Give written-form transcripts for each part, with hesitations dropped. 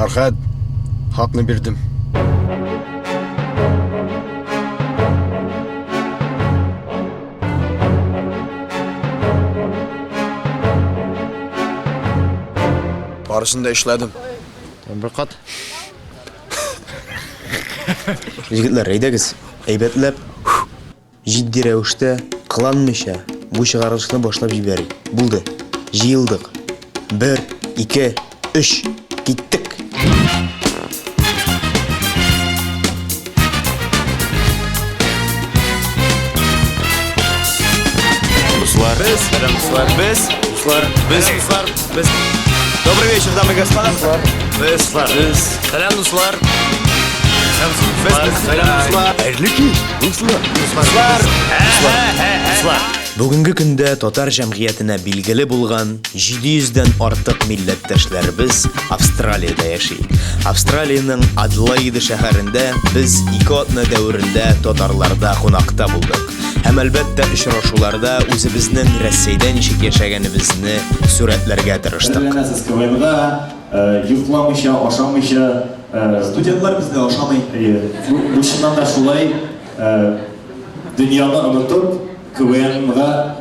Фәрхәт, хакны бирдем. Барысын да эшләдем. Бер кат. Егетләр, әйдәгез, әйбәтләп, җитди рәвештә, кыланмыйча, бу чыгарылышны башлап җибәрик. Булды. Җыелдык. Бер, ике, өч. Киттек! Дуслар. Без, дуслар, без, дуслар, без, дуслар, без. Добрый вечер, дамы и господа. Без, дуслар, без. Сәлам, дуслар. Без, сәлам, дуслар. Хәерле кич, дуслар. Дуслар. Дуслар. Бүгенге көндә татар җәмгыятенә билгеле булган 700 дән артык милләттәшләребез Австралиядә яши. Австралиянең Адлаида шәһәрендә без ике атна дәверендә татарларда кунакта булдык. Һәм әлбәттә очрашуларда үзебезнең Рәсәйдә ничек яшәгәнебезне сурәтләргә тырыштык. Әзерләнәсез КВНга, йокламыйча, ашамыйча. Студентлар безне ашамый. Әйе. Бу чыннан да шулай. Дөньяны онытып, КВНга,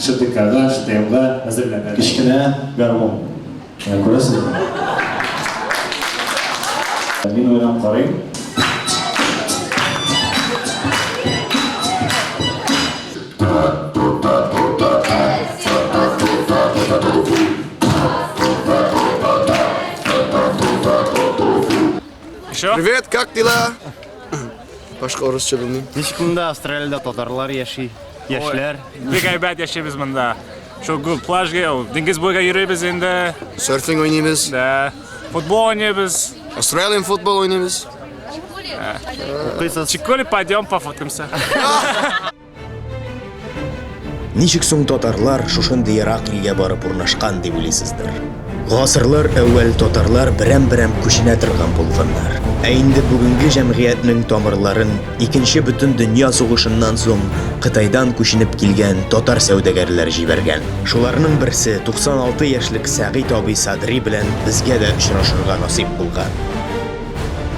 ШТКга, ШТМга әзерләнә. Кечкенә гармун. Менә күрәсезме? Мин уйнап карыйм. Привет, как дела? Башка урысча белмим. Ничек монда Австралиядә татарлар яши? Яшьләр. Бик әйбәт яшибез монда. Шул гүл пляжга, ул диңгез буйга йөрибез инде. Серфинг уйныйбыз. Да. Футбол уйныйбыз. Australian футбол уйныйбыз. Укыйсыз. Чиколи пойдем пофоткаемся. Ничек соң татарлар шушындый ерак илгә барып урнашкан дип уйлыйсыздыр? Гасырлар әүвәл татарлар берәм-берәм күченә торган булганнар. Ә инде бүгенге җәмгыятьнең тамырларын Икенче бөтендөнья сугышыннан соң Кытайдан күченеп килгән татар сәүдәгәрләре җибәргән. Шуларның берсе 96 яшьлек Сәгыйть абый Садри белән безгә дә очрашырга насыйп булган.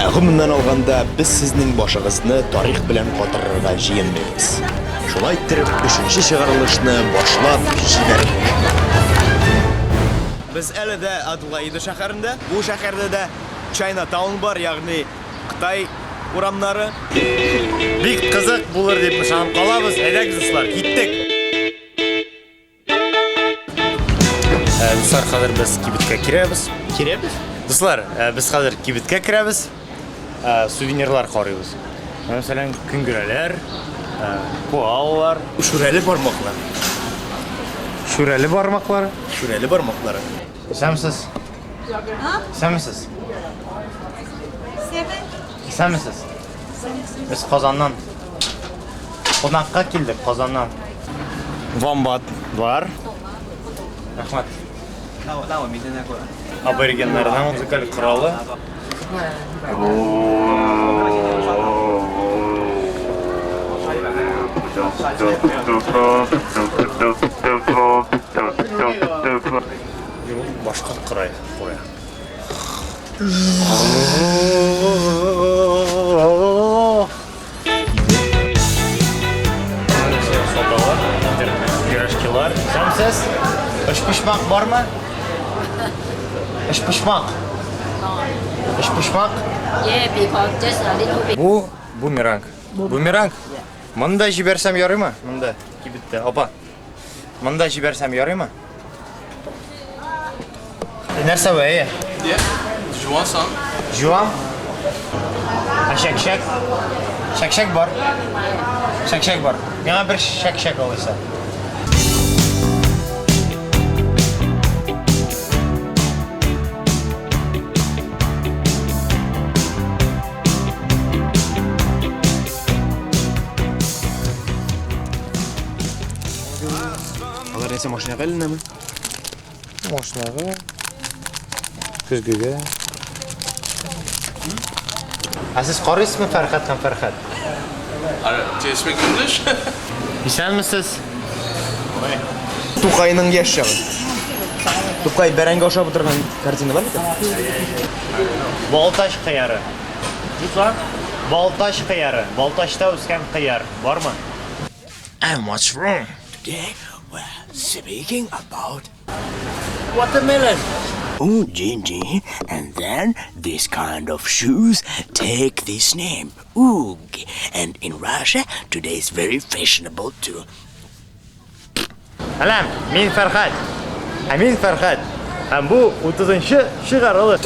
Ә гомумән алганда, без сезнең башыгызны тарих белән катырырга җыенмыйбыз. Шулай иттереп, өченче чыгарылышны башлап җибәрик. Без әле дә Аделаида шәһәрендә. Бу шәһәрдә дә Чайна-таун бар, ягъни Кытай урамнары. Бик кызык булыр дип ышанып калабыз. Әйдәгез, дуслар, киттек! Дуслар, хәзер без кибеткә керәбез. Керәбез? Дуслар, без хәзер кибеткә керәбез. Сувенирлар карыйбыз. Мәсәлән, көнгерәләр, коалалар. Шүрәле бармаклар. Шүрәле бармаклары. Шүрәле бармаклары. Исәнмесез. Исәнмесез. Исәнмесез. Без Казаннан. Кунакка килдек Казаннан. Вомбат бар. Рәхмәт. Аборигеннарның музыкаль коралы. Башка кырай куя. Саталар, пирожкилар. Сәмсез? Өчпочмак бармы? Өчпочмак. Өчпочмак? Yeah, because just a little bit. Бу бумеранг. Бумеранг? Монда җибәрсәм ярыймы? Монда, кибеттә. Апа. Монда җибәрсәм ярыймы? Нәрсә бу, әйе? Yeah. Жуасың. Жуам. Ә чәкчәк? Чәкчәк бар. Чәкчәк бар. Миңа бер чәкчәк алайса. Алар нәрсә машинага эленәме? Машинага. Көзгегә. Ә сез карыйсызмы Фәрхәт һәм Фәрхәт? Do you speak English? Исәнмесез. Тукайның яшь чагы. Тукай бәрәңге ашап утырган картина бар бит? Балтач кыяры. Дуслар, Балтач кыяры. Балтачта үскән кыяр бармы? And what's wrong? Today we're speaking about Watermelon. Oh, Gingy, and then this kind of shoes take this name, Oog. And in Russia, today is very fashionable to Сәлам, мин Фәрхәт. Ә мин Фәрхәт. Һәм бу 30-нчы чыгарылыш.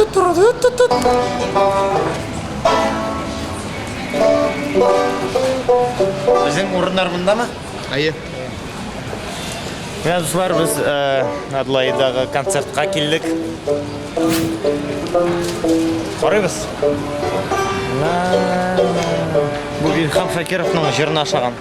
Безнең урыннар мондамы? Әйе. Менә дуслар, без Адлайдагы концертка килдек. Карыйбыз. Бу Илһам Шакировның җырына ошаган.